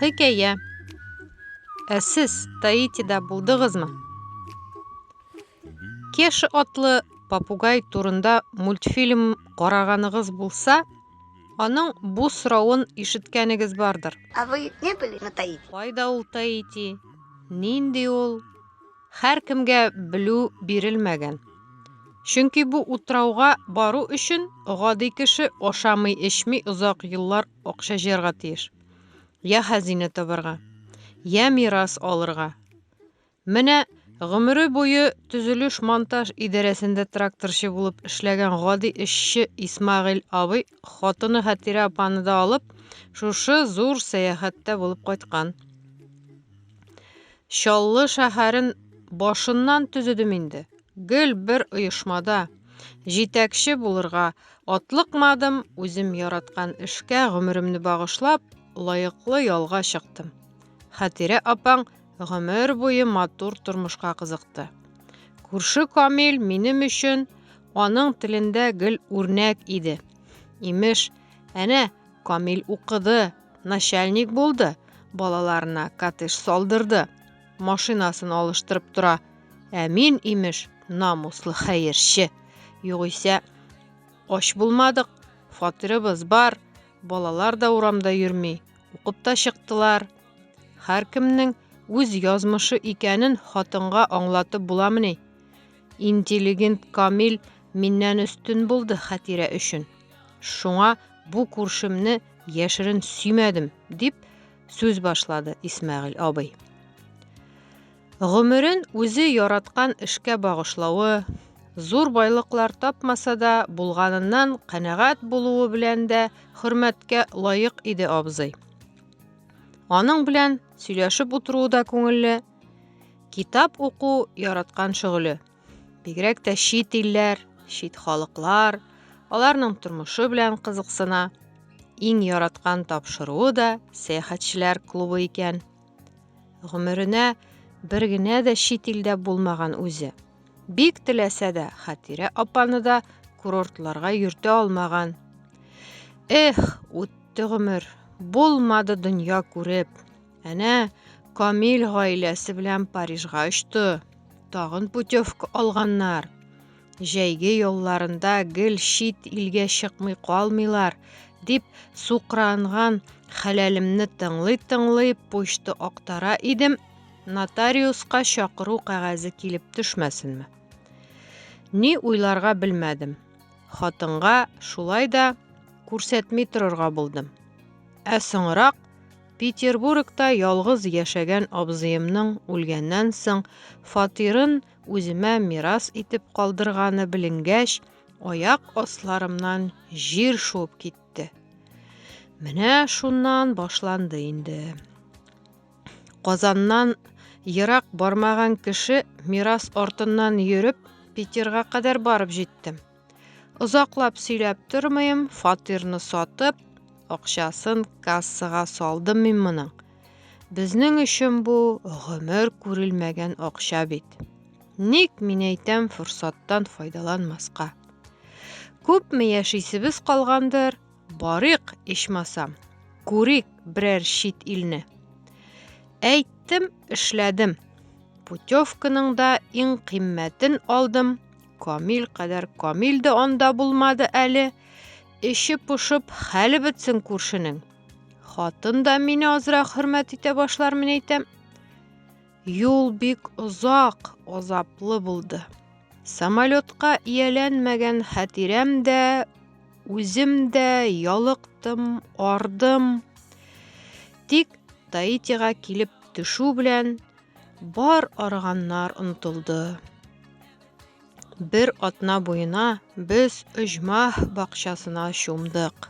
Хикәя. Ә сез Таитида булдыгызмы? Кеша атлы попугай турында мультфильм караганыгыз булса, аның бу соравын ишеткәнегез бардыр. А вы не были на Таити? Кайда ул Таити? Нинди ул? Һәркемгә белү бирелмәгән. Чөнки бу утрауга бару өчен гади кеше ашамый-эчми озак еллар акча җыярга тиеш. Я хәзинә табарга, я мирас алырга. Менә гомере буе төзелеш-монтаж идарәсендә тракторчы булып эшләгән гади эшче Исмәгыйль абый хатыны Хәтирә апаны да алып, шушы зур сәяхәттә булып кайткан. Чаллы шәһәрен башыннан төзедем инде. Гел бер оешмада. Җитәкче булырга атлыкмадым, үзем яраткан эшкә гомеремне багышлап, лаеклы ялга чыктым. Хәтирә апаң гомер буе матур тормышка кызыкты. Күрше Камил минем өчен аның телендә гел үрнәк иде. Имеш, әнә, Камил укыды, начальник булды, балаларына коттедж салдырды, машинасын алыштырып тора. Ә мин, имеш, намуслы хәерче. Югыйсә, ач булмадык, фатирыбыз бар, балалар да урамда йөрми, укып та чыктылар. Һәркемнең үз язмышы икәнен хатынга аңлатып буламыни? Интеллигент Камил миннән өстен булды Хәтирә өчен. Шуңа бу күршемне яшерен сөймәдем, дип сүз башлады Исмәгыйль абый. Гомерен үзе яраткан эшкә багышлавы, зур байлыклар тапмаса да, булганыннан канәгать булуы белән дә хөрмәткә лаек иде абзый. Аның белән сөйләшеп утыруы да күңелле. Китап уку яраткан шөгыле. Бигрәк тә чит илләр, чит халыклар, аларның тормышы белән кызыксына. Иң яраткан тапшыруы да сәяхәтчеләр клубы икән. Гомеренә бер генә дә чит илдә булмаган үзе. Бик теләсә дә, Хәтирә апаны да курортларга йөртә алмаган. Эх, үтте гомер, булмады дөнья күреп. Әнә, Камил гаиләсе белән Парижга очты. Тагын путевка алганнар. Җәйге ялларында гел чит илгә чыкмый калмыйлар, дип сукранган хәләлемне тыңлый-тыңлый почта актара идем, нотариуска чакыру кәгазе килеп төшмәсенме? Ни уйларга белмәдем. Хатынга шулай да күрсәтми торырга булдым. Ә соңрак Петербургта ялгыз яшәгән абзыемның үлгәннән соң фатирын үземә мирас итеп калдырганы беленгәч, аяк асларымнан җир шуып китте. Менә шуннан башланды инде. Казаннан ерак бармаган кеше мирас артыннан йөреп, Питерга кадәр барып җиттем. Озаклап сөйләп тормыйм, фатирны сатып, акчасын кассага салдым мин моның. Безнең өчен бу гомер күрелмәгән акча бит. Ник мин әйтәм форсаттан файдаланмаска? Күпме яшисебез калгандыр, барыйк ичмасам, күрик берәр чит илне. Әйттем, эшләдем. Путевканың да иң кыйммәтен алдым, Камил кадәр Камил дә анда булмады әле. Эче пошып, хәле бетсен күршенең. Хатын да мине азрак хөрмәт итә башлар, мин әйтәм. Юл бик озак, азаплы булды. Самолетка ияләнмәгән хәтирәм дә, үзем дә ялыктым, ардым. Тик Таитига килеп төшү белән бар арыганнар онытылды. Бер атна буена без оҗмах бакчасына чумдык.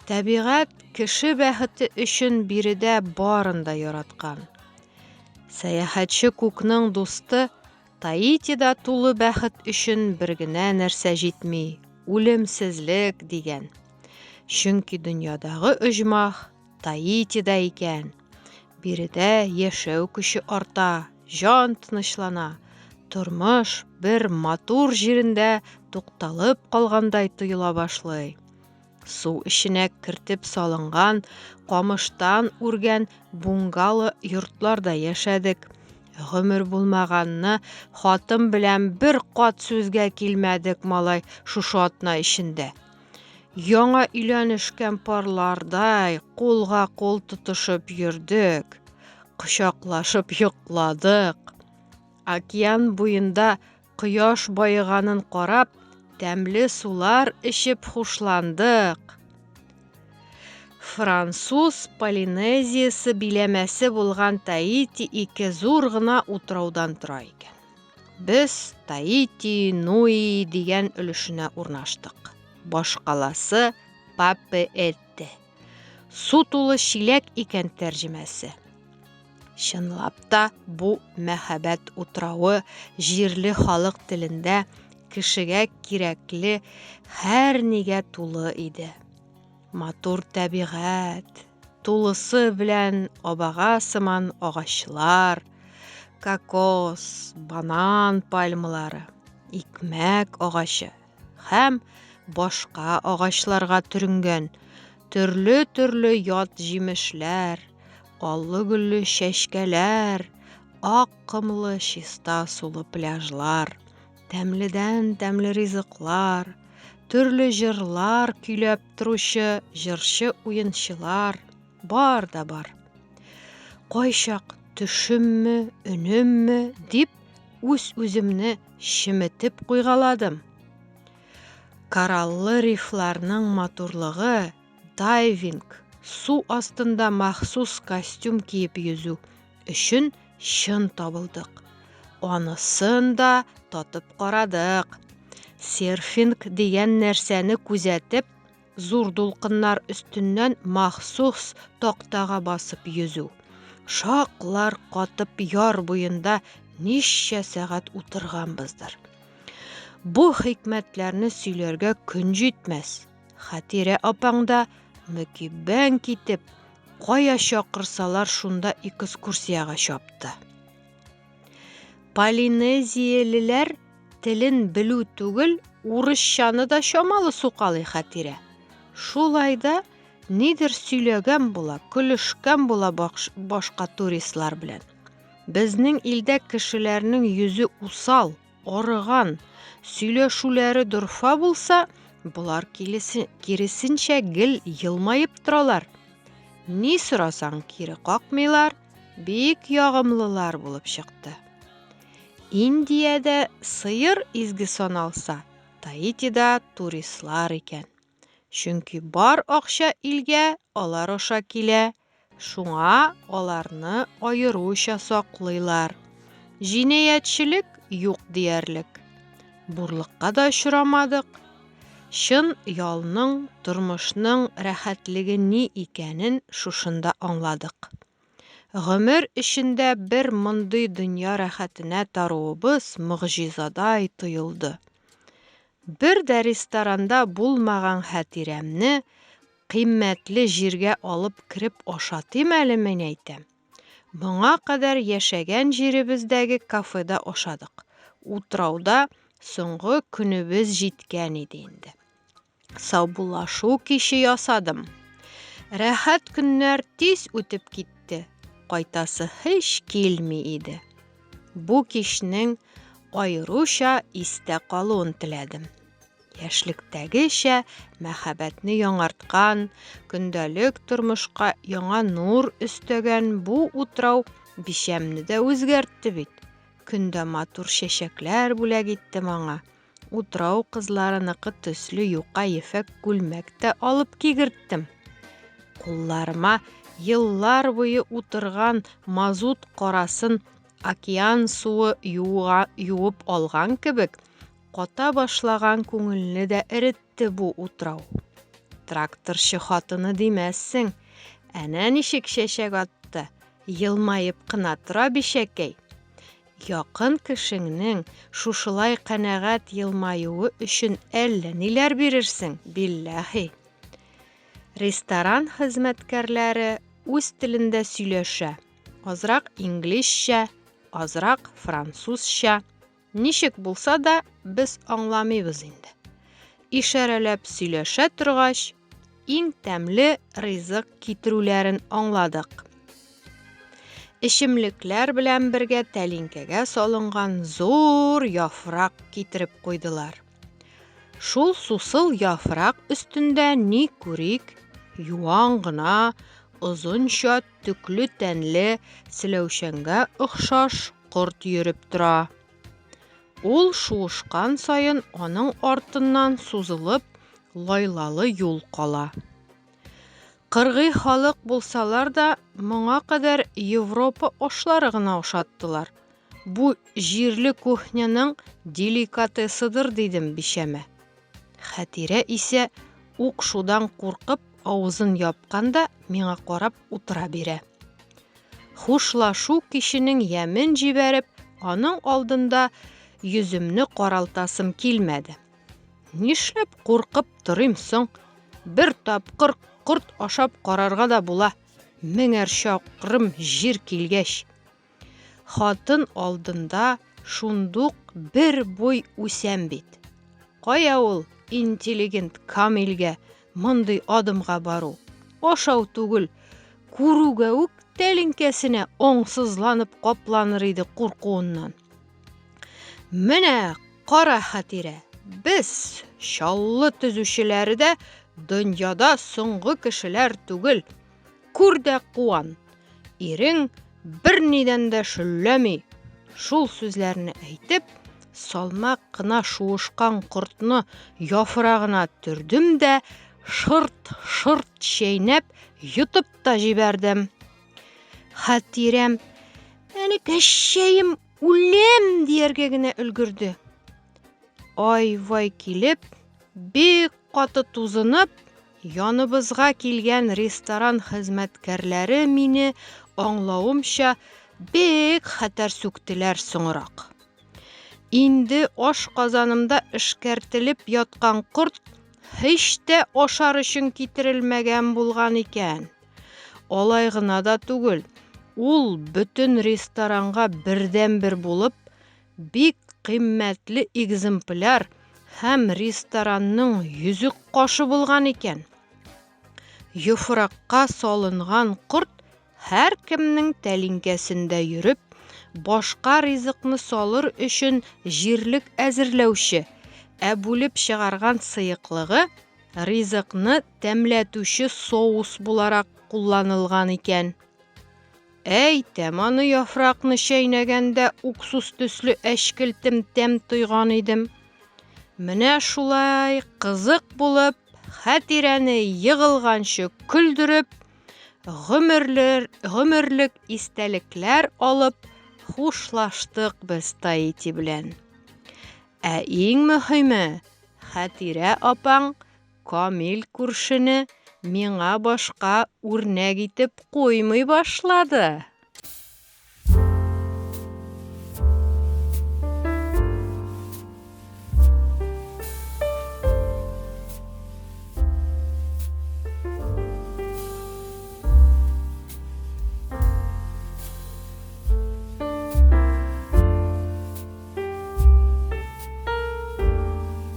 Табигать кеше бәхете өчен биредә барын да яраткан. Сәяхәтче Кукның дусты Таитида тулы бәхет өчен бер генә нәрсә җитми, үлемсезлек, дигән. Чөнки дөньядагы оҗмах Таитида икән. Биредә яшәү көче арта, җан тынычлана, тормыш бер матур җирендә тукталып калгандай тоела башлый. Су эченә кертеп салынган, камыштан үргән бунгало йортларда яшәдек. Гомер булмаганны хатын белән бер кат сүзгә килмәдек, малай, шушы атна эчендә. Яңа өйләнешкән парлардай кулга-кул тотышып йөрдек, кочаклашып йокладык. Океан буенда кояш баеганын карап, тәмле сулар эчеп хушландык. Француз Полинезиясе биләмәсе булган Таити ике зур гына утраудан тора икән. Без Таити Нуи дигән өлешенә урнаштык. Башкаласы Папеэте. Су тулы чиләк икән тәрҗемәсе. Чынлап та бу мәһабәт утравы җирле халык телендә кешегә кирәкле һәр нигә тулы иде. Матур табигать, тулысы белән абага сыман агачлар, кокос, банан пальмалары, икмәк агачы һәм башка агачларга төренгән төрле-төрле ят җимешләр, аллы-гөлле чәчкәләр, ак комлы чиста сулы пляжлар, тәмледән-тәмле ризыклар, төрле җырлар көйләп торучы җырчы-уенчылар бар да бар. Кайчак төшемме, өнемме дип үз-үземне чеметеп куйгаладым. Кораллы рифларның матурлыгы, дайвинг, су астында махсус костюм киеп йөзү өчен чын табылдык. Анысын да татып карадык. Серфинг дигән нәрсәне күзәтеп, Зур дулкыннар өстеннән махсус тактага басып йөзү. Шаклар катып яр буенда ничә сәгать утырганбыздыр. Бу хикмәтләрне сөйләргә көн җитмәс. Хәтирә апаң да мөкиббән китеп, кая чакырсалар шунда экскурсиягә чапты. Полинезиялеләр телен белү түгел, урысчаны да чамалы сукалый Хәтирә. Шулай да нидер сөйләгән була, көлешкән була башка туристлар белән. Безнең илдә кешеләрнең йөзе усал, арыган, сөйләшүләре дорфа булса, болар киресенчә гел елмаеп торалар. Ни сорасаң, кире какмыйлар, бик ягымлылар булып чыкты. Индиядә сыер изге саналса, Таитида туристлар икән. Чөнки бар акча илгә алар аша килә, шуңа аларны аеруча саклыйлар. Җинаятьчелек юк диярлек. Бурлыкка да очрамадык. Чын ялның, тормышның рәхәтлеге ни икәнен шушында аңладык. Гомер эчендә бер мондый дөнья рәхәтенә таруыбыз могҗизадай тоелды. Бер дә ресторанда булмаган хәтирәмне кыйммәтле җиргә алып кереп ашатыйм әле, мин әйтәм. Моңа кадәр яшәгән җиребездәге кафеда ашадык. Утрауда соңгы көнебез җиткән иде инде. Саубуллашу киче ясадым. Рәхәт көннәр тиз үтеп китте. Кайтасы һич килми иде. Бу кичнең аеруча истә калуын теләдем. Яшьлектәгечә мәхәббәтне яңарткан, көндәлек тормышка яңа нур өстәгән бу утрау бичәмне дә үзгәртте бит. Көндә матур чәчәкләр бүләк итте маңа. Утрау кызларыныкы төсле юка ефәк күлмәк тә алып кигерттем. Кулларыма еллар буе утырган мазут карасын океан суы юа, юып алган кебек, ката башлаган күңелне дә эретте бу утрау. Тракторчы хатыны димәссең, әнә ничек чәчәк атты, елмаеп кына тора бичәкәй. Якын кешеңнең шушылай канәгать елмаюы өчен әллә ниләр бирерсең, билләһи. Ресторан хезмәткәрләре үз телендә сөйләшә, азрак инглизчә, азрак французча. Ничек булса да, без аңламыйбыз инде. Ишарәләп сөйләшә торгач, иң тәмле ризык китерүләрен аңладык. Эчемлекләр белән бергә тәлинкәгә салынган зур яфрак китереп куйдылар. Шул сусыл яфрак өстендә ни күрик, юан гына, озынча төкле тәнле селәүчәнгә охшаш корт йөреп тора. Ул шуышкан саен аның артыннан сузылып лайлалы юл кала. Кыргый халык булсалар да, моңа кадәр Европа ашлары гына ашаттылар. Бу җирле кухняның деликатесыдыр, дидем бичәмә. Хәтирә исә укшудан куркып авызын япкан да миңа карап утыра бирә. Хушлашу киченең ямен җибәреп, аның алдында йөземне каралтасым килмәде. Нишләп куркып торыйм соң? Бер тапкыр корт ашап карарга да була. Меңәр чакрым җир килгәч. Хатын алдында шундук бер буй үсәм бит. Кая ул интеллигент Камилгә мондый адымга бару? Ашау түгел, күрүгә үк тәлинкәсенә аңсызланып капланыр иде куркуыннан. Менә кара Хәтирә, без, Чаллы төзүчеләре дә дөньяда соңгы кешеләр түгел. Күр дә куан. Ирең бернидән дә шөлләми. Шул сүзләрне әйтеп, салмак кына шуышкан кортны яфрагына төрдем дә, шырт-шырт чәйнәп, йотып та җибәрдем. Хәтирәм, әнекәччәем, үләм дияргә генә өлгерде. Ай-вай килеп, бик каты тузынып, яныбызга килгән ресторан хезмәткәрләре мине, аңлавымча, бик хәтәр сүктеләр соңрак. Инде аш казанымда эшкәртелеп яткан корт һич тә ашар өчен китерелмәгән булган икән. Алай гына да түгел, ул бөтен ресторанга бердәнбер булып, бик кыйммәтле экземпляр һәм ресторанның йөзек кашы булган икән. Йофракка салынган корт һәркемнең тәлинкәсендә йөреп, башка ризыкны салыр өчен җирлек әзерләүче, ә бүлеп чыгарган сыеклыгы ризыкны тәмләтүче соус буларак кулланылган икән. Әйтәм, аны яфракны чәйнәгәндә уксус төсле әчкелтем тәм тойган идем. Менә шулай кызык булып, хәтирәне егылганчы көлдереп, гомерлер, гомерлек истәлекләр алып, хушлаштык без Таити белән. Ә иң мөһиме, Хәтирә апаң Камил күршене миңа башка үрнәк итеп куймый башлады.